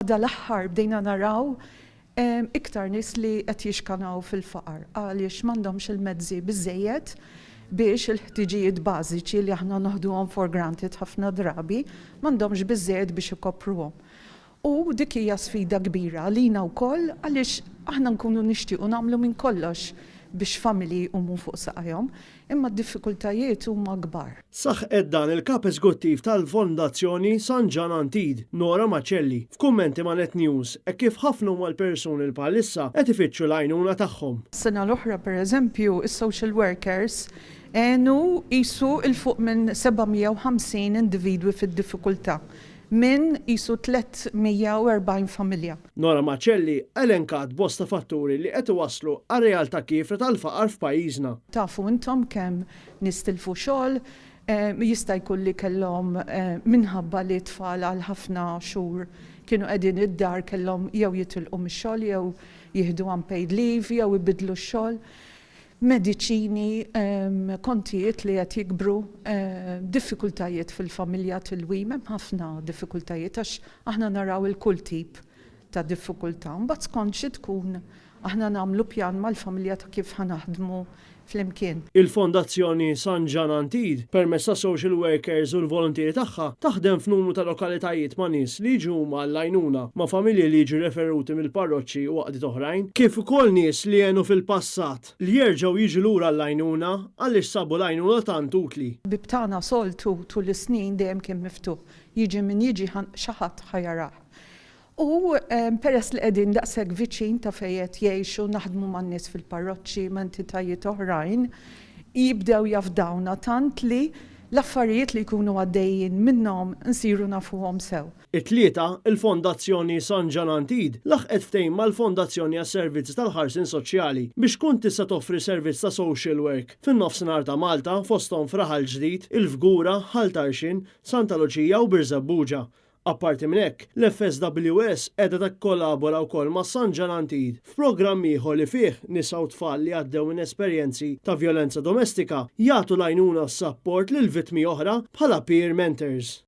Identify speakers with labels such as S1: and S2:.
S1: Dal-aħħar bdejna naraw iktar nies li qed jixkanaw fil-faqar għaliex m'għandhomx il-mezzi biżżejjed biex il-ħtiġijiet bażiċi li aħna noħduhom for granted ħafna drabi m'għandhomx biżżejjed biex ikopruhom. U dik hija sfida kbira għalina wkoll għaliex aħna nkunu nixtiequ nagħmlu minn kollox biex familji jqumu fuq saqajhom, imma d-diffikultajiet huma kbar.
S2: Saħqet dan il-Kap Eżguttiv tal-Fondazzjoni San Ġan Antide, Nora Macelli, f'kummenti ma' Net News hekk kif ħafna huma l-persuni li bħalissa qed ifittxu l-għajnuna tagħhom.
S1: Is-sena l-oħra pereżempju, is-social workers għenu qisu 'l fuq minn 750 individwi fid-diffikultà minn qisu 340 familja.
S2: Nora Macelli elenkat bosta fatturi li qed iwasslu għar-realtà kiefra tal-faqar f'pajjiżna.
S1: Tafu intom kemm nies tilfu xogħol, jista' jkun li kellhom minħabba li t-tfal għal ħafna xhur kienu qegħdin id-dar kellhom jew jitilqu mix-xogħol jew jieħdu unpaid leave jew ibiddlu x-xogħol. Mediċini, kontijiet li qed jikbru, diffikultajiet fil-familja, tilwim, hemm ħafna diffikultajiet għax aħna naraw il-kull tip ta' diffikultà. Mbagħad skont xi tkun aħna nagħmlu pjan mal-familja ta' kif ħa naħdmu flimkien.
S2: Il-Fondazzjoni San Ġan Antide, permezz ta' social workers u l-voluntieri tagħha, taħdem f'numru ta' lokalitajiet ma' nies li jiġu huma għall-għajnuna, ma' familji li jiġu referuti mill-parroċċi u għaqdiet oħrajn, kif ukoll nies li għenu fil-passat li jerġgħu jiġu lura għall-għajnuna għaliex sabu l-għajnuna tant utli.
S1: Bieb tagħna soltu tul is-snin dejjem kien miftuħ. Jiġi min jiġi xi ħadd ħa jarah. U peress li qegħdin daqshekk viċin ta' fejn qed jgħixu, naħdmu man-nies fil-parroċċi, ma' entitajiet oħrajn, jibdew jafdawna tant li l-affarijiet li jkunu għaddejjin minnhom nsiru nafuhom sew.
S2: It-Tlieta, il-Fondazzjoni San Ġan Antide laħqet ftehim mal-Fondazzjoni għas-Servizzi tal-Ħarsien Soċjali biex tkun tista' toffri servizz ta' social work fin-Nofsinhar ta' Malta fosthom f'Raħal Ġdid, il-Fgura, Ħal Tarxien, Santa Luċija u Birżebbuġa. Apparti minn hekk, l-FSWS qiegħda tikkollabora wkoll ma' San Ġan Antide f'programm ieħor li fih nisa u tfal li għaddew minn esperjenzi ta' vjolenza domestika jagħtu l-għajnuna u s-sapport lil vittmi oħra bħala peer mentors.